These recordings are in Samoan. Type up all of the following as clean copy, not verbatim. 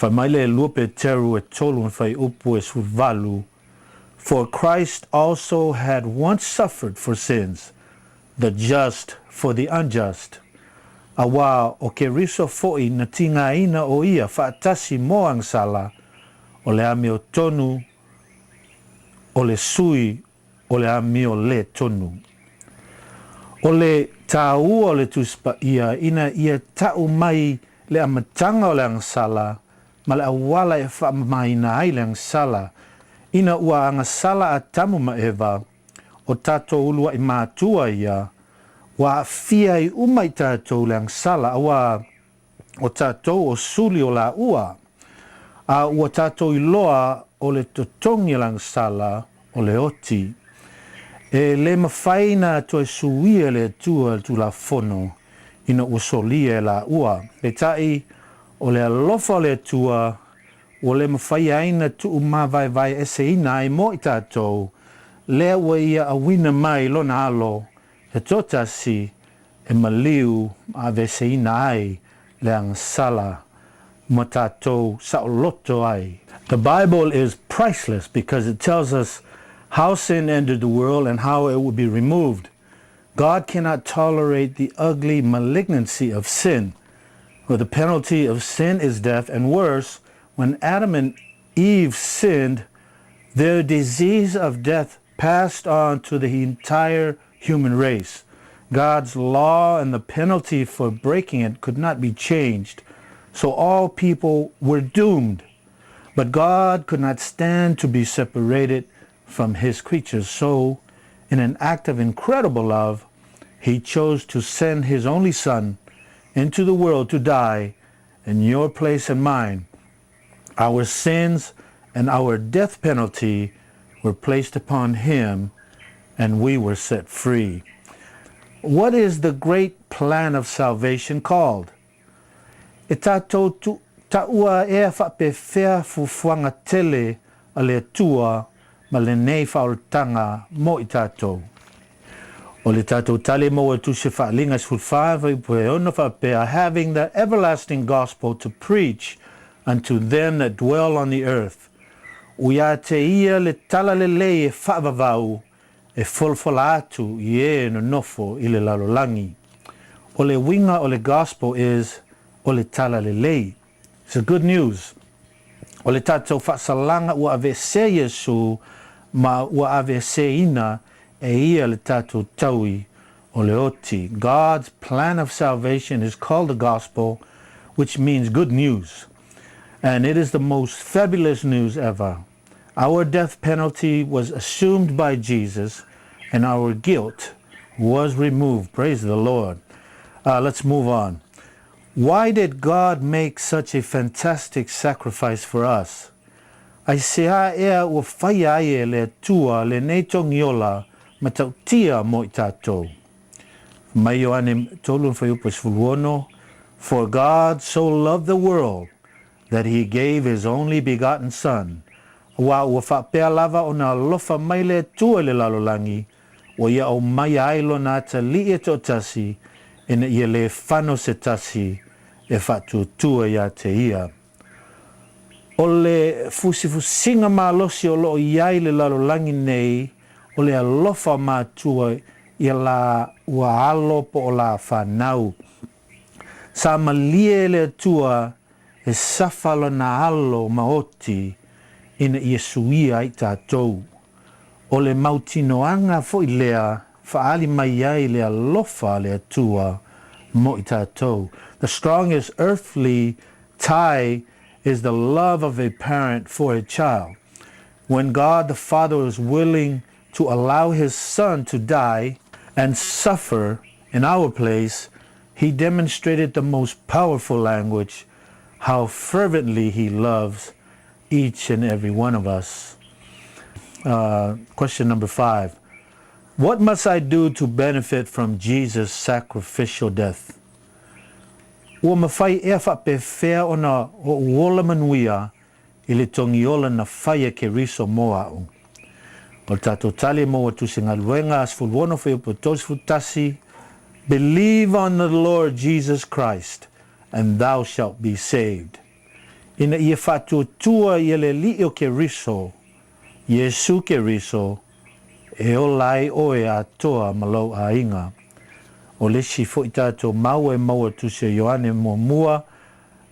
Fai mai le 2 Peteru e 3 ma fuaiupu e 18, For Christ also had once suffered for sins, the just for the unjust. Auā o Keriso foʻi na tigaina o ia faatasi mo agasala, o le amiotonu o le sui o le amio lē tonu. O le tāua o le Tusi Paia ina ia taʻu mai le amataga o le agasala ma le auala e faamamaina ai le agasala, ina ua agasala Atamu ma Eva, o tatou uluaʻi matua ia, ua aafia ai uma i tatou le agasala, auā o tatou o suli o laua, a ua tatou iloa o le totogi o le agasala o le oti. E le mafai na toe suia e le Atua le Tulafono ina ua solia e laua. Peitai, o le alofa o le Atua ua le mafai ai na tuumavaevae eseina ai mo i tatou, lea ua ia auina mai lona alo e toatasi e maliu ma aveeseina ai le agasala ma tatou saoloto ai. The Bible is priceless because it tells us how sin entered the world and how it will be removed. God cannot tolerate the ugly malignancy of sin. For the penalty of sin is death, and worse, when Adam and Eve sinned, their disease of death passed on to the entire human race. God's law and the penalty for breaking it could not be changed, so all people were doomed. But God could not stand to be separated from his creatures, so in an act of incredible love, he chose to send his only son into the world to die in your place and mine. Our sins and our death penalty were placed upon him, and we were set free. What is the great plan of salvation called? E tatou taua ea faapefea fuafuaga tele a le Atua ma lenei faaolataga mo i tatou. O le tatou tali maua tusi faaliga 14 fuaiupu e 6 faapea, Having the everlasting gospel to preach unto them that dwell on the earth, ua ia te ia le tala lelei e faavavau e folafola atu i e nonofo i le lalolagi. O le uiga o le gospel is o le tala lelei. It's a good news. O le tatou faasalaga ua aveesea Iesu ma ua aveeseina e ia le tatou taui o le oti. God's plan of salvation is called the gospel, which means good news. And it is the most fabulous news ever. Our death penalty was assumed by Jesus and our guilt was removed. Praise the Lord. Let's move on. Why did God make such a fantastic sacrifice for us? Aisea ea ua faia ai e le Atua lenei togiola matautia mo i tatou? Mai Ioane 3 fuaiupu 16, For God so loved the world that he gave his only begotten Son, auā ua faapea lava ona alofa mai le Atua i le lalolagi, ua ia aumaia ai lona atalii e toatasi, ina ia lē fano se tasi e faatuatua iā te ia. O le fusifusiga malosi o loo i ai le lalolagi nei o le alofa o matua ia la ua alo po o la fanau. Sa malie le Atua e safa lona alo maoti ina ia suia ai tatou. O le mautinoaga foʻi lea faaali mai ai le alofa a le Atua mo i tatou. The strongest earthly tie is the love of a parent for a child. When God the Father was willing to allow his Son to die and suffer in our place, he demonstrated the most powerful language, how fervently he loves each and every one of us. Question number 5. What must I do to benefit from Jesus' sacrificial death? Ua mafai ea faapefea ona oʻu ola manuia i le togiola na fai e Keriso mo aʻu? O le tatou tali e maua tusi galuega 16 fuaiupu 31, Believe on the Lord Jesus Christ, and thou shalt be saved. Ina ia faatuatua ia le Alii o Keriso, Iesu Keriso, e ola ai oe atoa ma lou aiga. O le isi foi tatou mau e maua Tusi a Ioane muamua,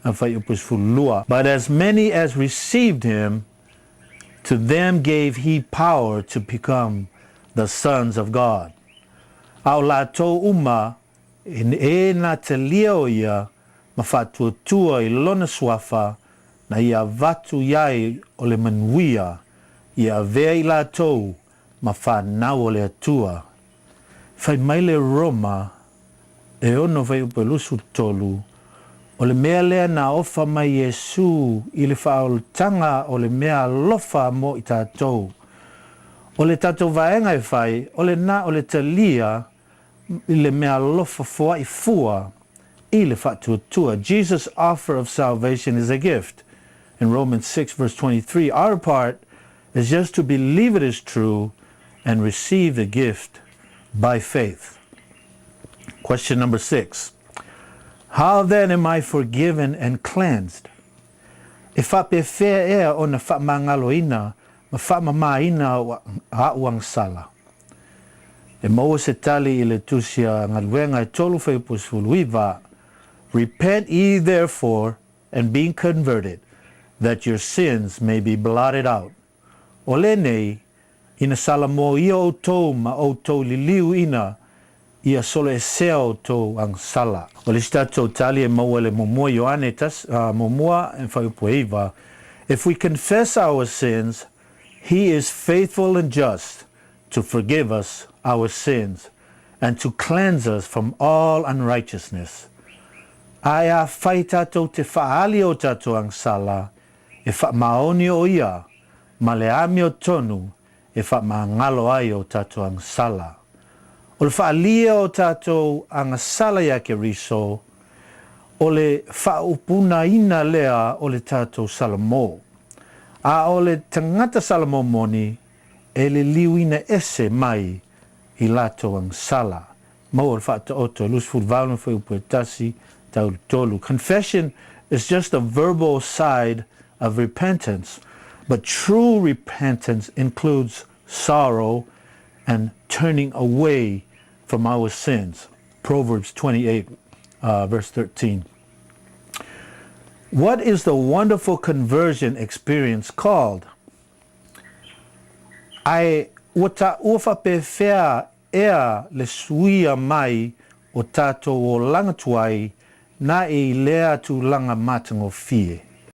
fuaiupu 12. But as many as received him, to them gave he power to become the sons of God. A o latou uma e na talia o ia ma faatuatua i lona suafa na ia avatu iai o le manuia ia avea i latou ma fanau o le Atua. Fai mai le Roma e 6 fuaiupu e 23, O le mea lea na ofa mai Iesu i le faaolataga o le mea alofa mo i tatou. O le tatou vaega e fai, o lena o le talia i le mea alofa foai fua i le faatuatua. Jesus' offer of salvation is a gift. In Romans 6 verse 23, our part is just to believe it is true and receive the gift by faith. Question number 6. How then am I forgiven and cleansed? E faapefea ea ona faamagaloina ma faamamaina a'u agasala? E maua se tali i le Tusi a Galuega e 3 fuaiupu 19, Repent ye therefore and be converted, that your sins may be blotted out. O lenei, ina salamoia outou ma outou liliu ina ia soloesea outou agasala. O le isi tatou tali e maua i le muamua Ioane tas, muamua e fuaiupu e 9, If we confess our sins, he is faithful and just to forgive us our sins and to cleanse us from all unrighteousness. Ae afai tatou te faaali o tatou agasala, e faamaoni o ia ma le amiotonu e faamagalo ai o tatou agasala. O le faalia o tatou agasala iā Keriso, o le faaupunaina lea o le tatou salamo. A o le tagata salamo moni, e liliuina ese mai i latou agasala. Maua le faataoto e 28 fuaiupu e 1 tau 3. Confession is just the verbal side of repentance, but true repentance includes sorrow and turning away from our sins. Proverbs 28, verse 13. What is the wonderful conversion experience called? Ae ua taua faapefea ea le suia mai o tatou olaga tuai nae i lea tulaga matagofie?